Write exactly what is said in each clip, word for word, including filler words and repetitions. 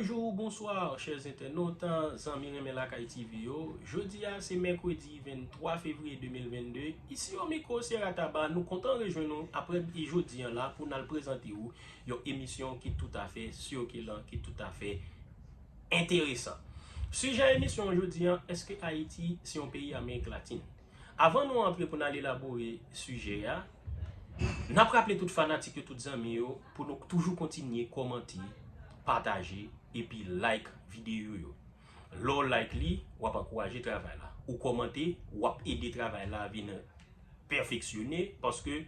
Bonjou, bonswa, chè entènot, zanmi renmen Lakay T V yo. Jodi a se mèkredi venntwa fevriye de mil vennde. Isi o mikwo se Rataba, nou kontan rejwenn nou apre jodi an la pou n al prezante ou yon emisyon ki toutafè sikilan, ki toutafè enteresan. Sijè emisyon an jodi an, èske Ayiti se yon peyi Amerik Latin? Avan nou antre pou n al elabore sijè a, n ap raple tout fanatik yo, tout zanmi yo, pou nou toujou kontinye kòmante, pataje, epi like videyo yo. Lè w like li, w ap ankouraje travay la. Ou kòmante, w ap ede travay la vin pèfeksyone, paske,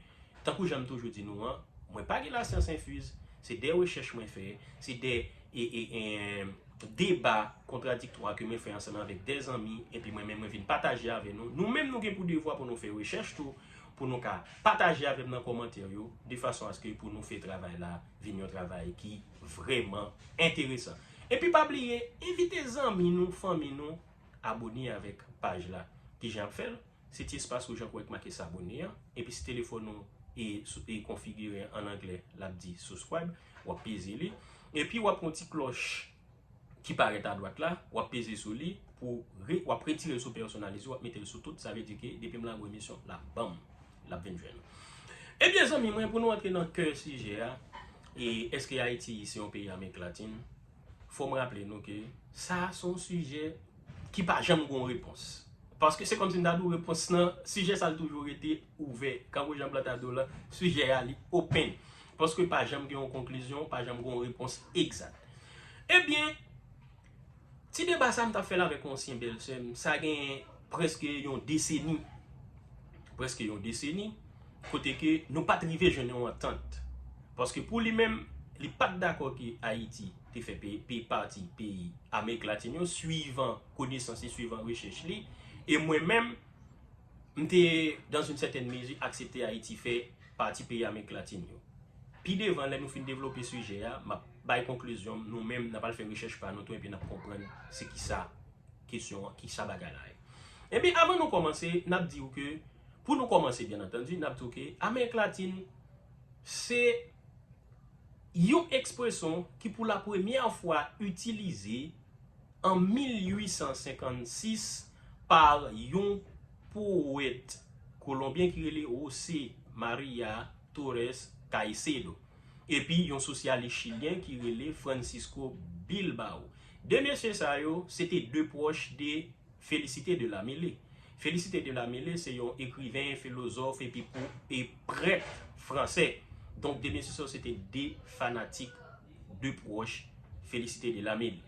tankou jan m toujou di nou an, mwen pa gen lasyans enfiz, se de rechèch mwen fè, se de e, e, e, deba kontradiktwa ke mwen fè ansanm avèk de zanmi, epi mwen menm mwen vin pataje avè nou. Nou menm nou gen pou devwa pou nou fè rechèch tou, pou nou ka pataje avè m nan kòmantè yo, de fason aske pou nou fè travay la vin yon travay ki vrèman enteresan. Epi pa bliye, envite zanmi nou, fanmi nou, abone avèk paj la. Kijan ap fè l? Se ti espas wouj an k wè k make s'abonner an, epi si telefòn ou e, sou- e konfigire an anglè, l ap di subscribe, w ap peze li. Epi w ap pran ti klòch ki parèt adwat la, w ap peze sou li pou re- w ap retire l sou pèsonalize, w ap mete l sou tout, sa vle di ke depi m lage yon emisyon, l ap ban m, l ap vin jwenn ou. Ebyen, zanmi mwen, pou nou antre nan kè sijè a, e èske Ayiti se yon peyi Amerik Latin? Fò m raple nou ke sa a se yon sijè ki pa janm gon repons. Paske se kòmsi m ta di w repons nan sijè sa a l toujou rete ouvè. Kankou jan blan ta di w la, sijè a li open. Paske pa janm gen yon konklizyon, pa janm gon repons egzak. Ebyen, ti deba sa a m t ap fè l avèk yon ansyen bèlsè m, sa gen prèske yon deseni. Prèske yon deseni, kote ke nou pa t rive jwenn yon antant. Paske pou li menm, li pa t dakò ke Ayiti te fè pe- pe- pati peyi Amerik Latin yo, swivan konesans li, swivan rechèch li. E mwen menm, m te, dans une certaine mesure, aksepte Ayiti fè pati peyi Amerik Latin yo. Pi devan, lè nou fin devlope sijè a, m ap bay konklizyon m, nou menm, n ap al fè rechèch pa nou tou, epi n ap konprann se kisa kesyon an, kisa bagay la ye. Ebyen, avan nou kòmanse, n ap di w ke, pou nou kòmanse, byen antandi, n ap di w ke Amerik Latin, se yon ekspresyon ki pou la premyè fwa itilize an mil uit san senkannsis pa yon powèt kolonbyen ki rele José María Torres Caicedo, epi yon sosyalis chilyen ki rele Francisco Bilbao. De mesye sa yo, se te de pwòch de Félicité de la Mêlée. Félicité de la Mêlée se yon ekriven, filozòf epi po- e prèt fransè. Donk, de mesye sa yo se te de fanatik, de pwòch Félicité de la Mêlée.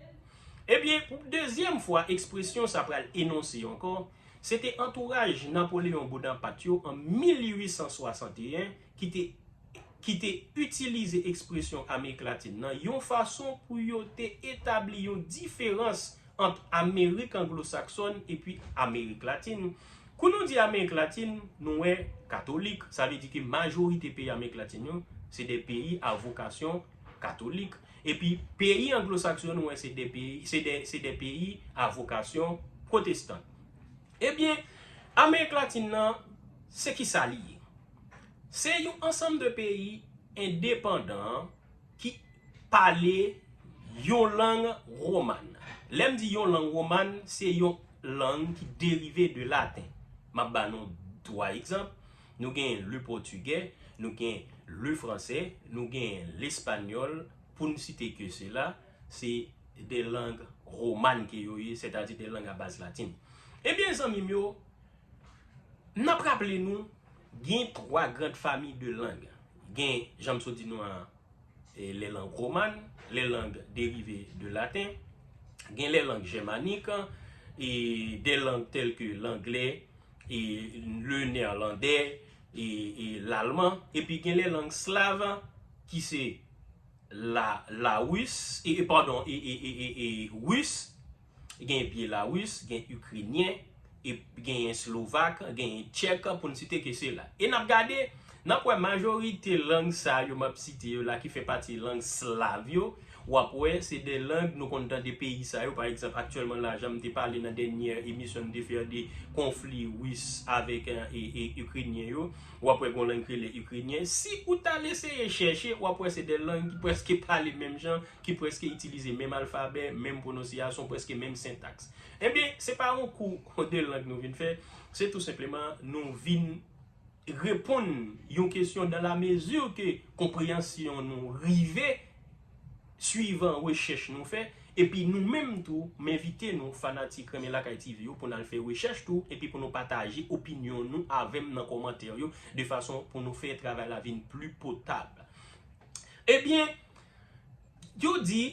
Ebyen, pou dezyèm fwa, ekspresyon sa pral enonse ankò, se te antouraj Napoleon Bonaparte yo an mil uit san swasanteyen ki te ki te itilize ekspresyon Amerik Latin nan yon fason pou yo te etabli yon diferans ant Amerik anglosaksòn epi Amerik Latin. Kou nou di Amerik Latin, nou wè katolik, sa vle di ke majorite peyi Amerik Latin yo, se de peyi a vokasyon katolik. Epi peyi anglosaksyon, nou wè se de peyi, se de, se de peyi a vokasyon pwotestan. Ebyen, Amerik Latin nan, se ki sa li ye? Se yon ansanm de peyi endepandan ki pale yon lang woman. Lè m di yon lang woman, se yon lang ki derive de laten. M ap ba nou twa egzanp. Nou gen le pòtigè, nou gen le fransè, nou gen lespanyòl, pou n site ke sela, se de lang woman ke yo ye, sètadi de lang a baz latin. Ebyen, zanmi m yo, n ap raple nou, gen twa grand fami de lang. Gen, jan m sot di nou an, e, les langues romanes, les langues dérivées de latin, gen les langues germaniques, e, des langues telles que l'anglais, e, le néerlandais, e, e l'allemand, epi gen les langues slaves, ki se la, la rus, e, e, padon, e, e, e, e, e, rus, gen byelarus, gen ikrenyen, e genyen slovak, genyen tchèk, pou n site ke sela. E n ap gade, n ap wè majorite lang sa yo m ap site yo la ki fè pati lang slav yo, w ap wè, se de lang nou konn tande peyi sa yo. Pa egzanp, aktyèlman la, jan m te pale nan dènyè emisyon m te fè de konfli ris avèk e, e, Ikrenyen yo, w ap wè gon lang ki rele Ikrenyen. Si ou t al eseye chèche, w ap wè se de lang ki prèske pale menm jan, ki prèske itilize menm alfabè, menm pwononsyasyon, prèske menm sentaks. Ebyen, se pa yon kou de lang nou vin fè, se tou senpleman nou vin reponn yon kesyon dans la mesure que konpreyansyon nou rive swivan rechèch nou fè, epi nou menm tou, m envite nou, fanatik Renmen Lakay T V yo, pou n al fè rechèch tou, epi pou nou pataje opinyon nou avè m nan kòmantè yo, de fason pou nou fè travay la vin pli potab. Ebyen, yo di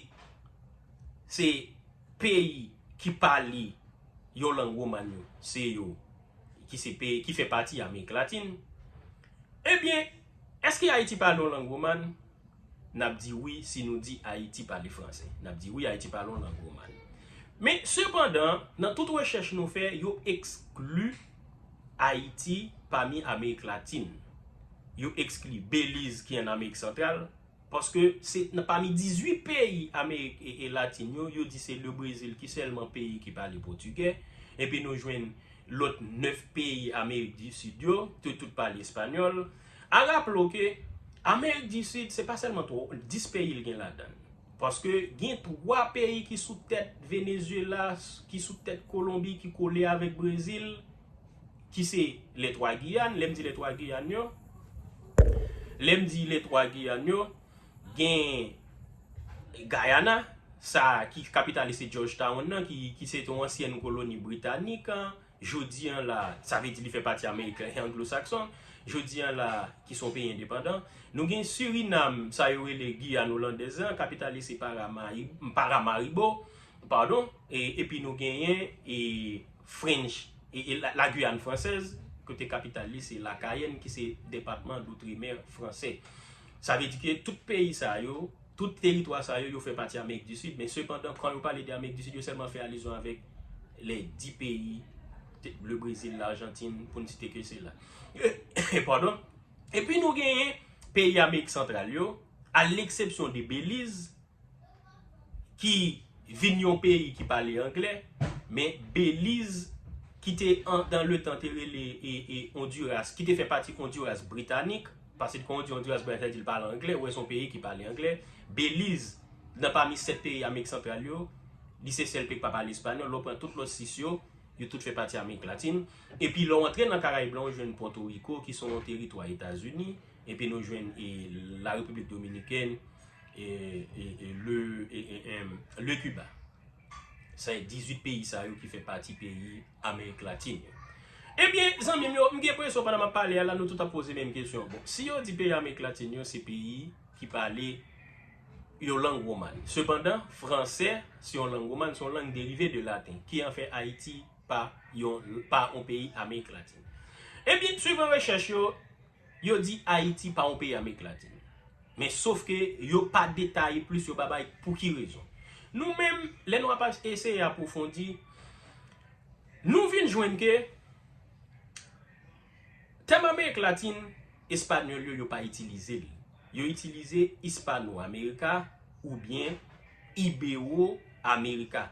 se peyi ki pale yon lang woman yo, se yo ki se peyi ki fè pati Amerik Latin. Ebyen, èske Ayiti pale yon lang woman? N ap di wi si nou di Ayiti pale fransè. N ap di wi, Ayiti pale yon lang woman. Men, sepandan, nan tout rechèch nou fè, yo ekskli Ayiti pami Amerik Latin. Yo ekskli Beliz ki an Amerik Santral, paske se nan pami dizuit peyi Amerik e, e Latin yo, yo di se le Brezil ki sèlman peyi ki pale pòtigè, epi nou jwenn lòt nèf peyi Amerik di Sid yo, yo tout pale espanyòl. A raple w ke Amerik di Sid, se pa sèlman twò, dis peyi l gen ladan l. Paske gen twa peyi ki sou tèt Venezuela, ki sou tèt Kolonbi, ki kole avèk Brezil, ki se lè twa Giyàn. Lè m di lè twa Giyàn yo, lè m di lè twa Giyàn yo, gen Guyana, sa ki kapital li se Georgetown nan, ki, ki se te yon ansyèn koloni britanik, an, jodi an la, sa vle di li fè pati Amerik Anglo-Saxon, jodi an la, ki se yon peyi endepandan. Nou gen Surinam, sa yo rele Giyàn Olandèz lan, kapital li se Paramari-, Paramaribo, padon, e, epi nou genyen, e, French, e, e la, la Guyane Française, kote kapital li se La Cayenne, ki se depatman d'outre-mer fransè. Sa vle di ke tout peyi sa yo, tout teritwa sa yo, yo fè pati Amerik di Sid, men sepandan, kan yo pale de Amerik di Sid, yo sèlman fè alizyon avèk les dix pays, te- le Brésil, l'Argentine, pou n site ke sela. Padon. Epi nou genyen peyi Amerik Santral yo, à l'exception de Belize, ki vin yon peyi ki pale anglè, men Beliz, ki te an, dans le temps te rele e, e Honduras, ki te fè pati Honduras britanik, paske kan w di Honduras britanik, sa vle di l pale anglè, ou wè se yon peyi ki pale anglè. Beliz, nan pami sèt peyi Amerik Santral yo, li se sèl peyi ki pa pale espanyòl, lè w pran tout lòt sis yo, yo tout fè pati Amerik Latin. Epi lè w antre nan Karayib la, ou jwenn Pòtoriko, ki se yon teritwa Etazini, epi nou jwenn e, la Repiblik Dominikèn, e, e, e, le, e, e, em, le Kiba. Se dizuit peyi sa yo ki fè pati peyi Amerik Latin yo. Ebyen, zanmi m yo, m gen enpresyon pandan m ap pale a la, nou tout ap poze menm kesyon. Bon, si yo di peyi Amerik Latin yo, se peyi ki pale yon lang woman. Sepandan, fransè se yon lang woman, se yon lang derive de laten, ki an fè Ayiti pa yon, pa yon peyi Amerik Latin. Ebyen, swivan rechèch yo, yo di Ayiti pa yon peyi Amerik Latin. Men sof ke yo pa detaye plis, yo pa bay pou ki rezon. Nou menm, lè nou ap eseye apwofondi, nou vin jwenn ke tèm Amerik Latin, espanyòl yo, yo pa itilize l. Yo itilize Hispano America oubyen Ibero America.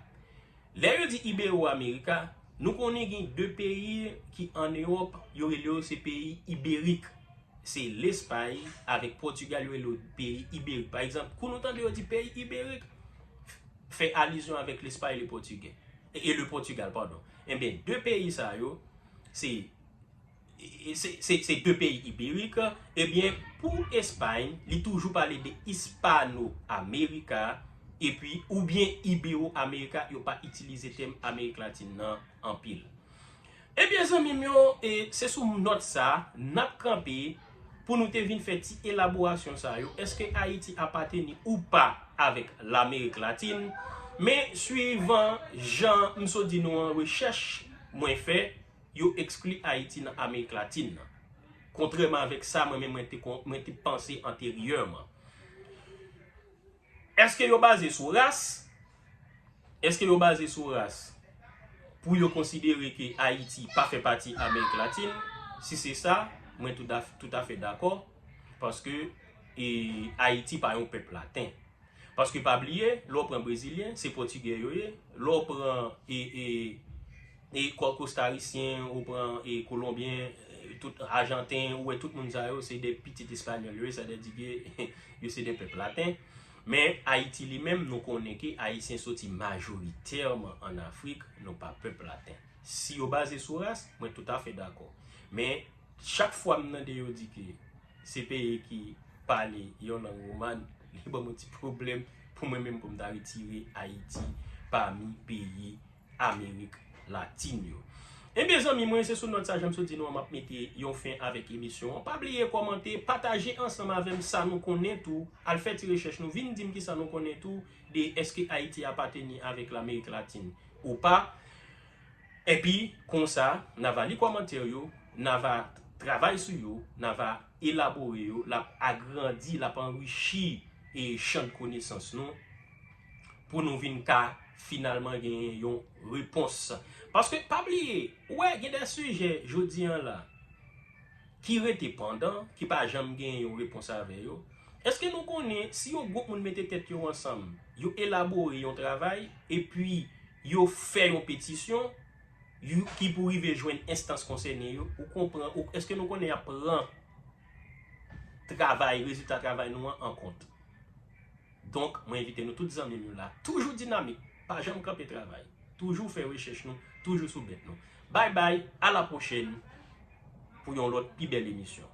Lè yo di Ibero America, nou konnen gen de peyi ki ann Ewòp, yo rele yo se peyi iberik. Se Lespay avèk Pòtigal, yo rele yo peyi iberik. Pa egzanp, kou nou tande yo di peyi iberik, fè alizyon avèk Lespay e le Pòtigè. E, e le Pòtigal, padon. Ebyen, de peyi sa yo, se, e, se, se, se de peyi iberik. Ebyen, pou Espay, li toujou pale de Hispano America, epi, oubyen Ibero America, yo pa itilize tèm Amerik Latin nan anpil. Ebyen, zanmi m yo, e, se sou nòt sa, n ap kanpe pou nou te vin fè ti elaborasyon sa yo. Èske Ayiti apateni ou pa avèk Lamerik Latin? Men, swivan jan m sot di nou an, rechèch mwen fè, yo ekskli Ayiti nan Amerik Latin nan. Kontrèman avèk sa mwen menm mwen te kon-, mwen te panse anteryèman. Èske yo baze sou ras? Èske yo baze sou ras pou yo konsidere ke Ayiti pa fè pati Amerik Latin? Si se sa, mwen toutaf-, toutafè dakò, paske, e, Ayiti pa yon pèp laten. Paske pa bliye, lè w pran Brezilyen, se Pòtigè yo ye. Lè w pran e, e, e Ko- Kostarisyen, ou pran e Kolonbyen, e tout Ajanten, ou wè tout moun sa yo, se de pitit Espanyòl yo ye, sa vle di ke yo se de pèp laten. Men Ayiti li menm, nou konnen ke Ayisyen soti majoritèman ann Afrik, nou pa pèp laten. Si yo baze sou ras, mwen toutafè dakò. Men chak fwa m tande yo di ke se peyi ki pale yon lang woman, li ban m yon ti pwoblèm pou mwen menm pou m ta retire Ayiti pami peyi Amerik Latin yo. Ebyen zanmi mwen, se sou nòt sa, jan m sot di nou an, m ap mete yon fen avèk emisyon an. Pa bliye kòmante, pataje ansanm avè m sa nou konnen tou, al fè ti rechèch nou, vin di m kisa nou konnen tou de èske Ayiti apateni avèk Lamerik Latin ou pa. Epi konsa, n a va li kòmantè yo, n a va travay sou yo, n a va elabore yo, l ap agrandi, l ap anrichi e chan de konesans nou pou nou vin ka finalman genyen yon repons. Paske pa bliye, ou wè, gen de sijè jodi an la ki rete pandan, ki pa janm genyen yon repons avè yo. Èske nou konnen si yon gwoup moun mete tèt yo ansanm, yo elabore yon travay, epi yo fè yon petisyon, yo, ki pou rive jwenn enstans konsène yo, ou konprann, ou, èske nou konnen y ap pran travay, rezilta travay nou an an kont? Donk, mwen envite nou tout zanmi m yo la, toujou dinamik, pa janm kanpe travay, toujou fè rechèch nou, toujou sou bèt nou. Bay bay, a la pwochèn pou yon lòt pi bèl emisyon.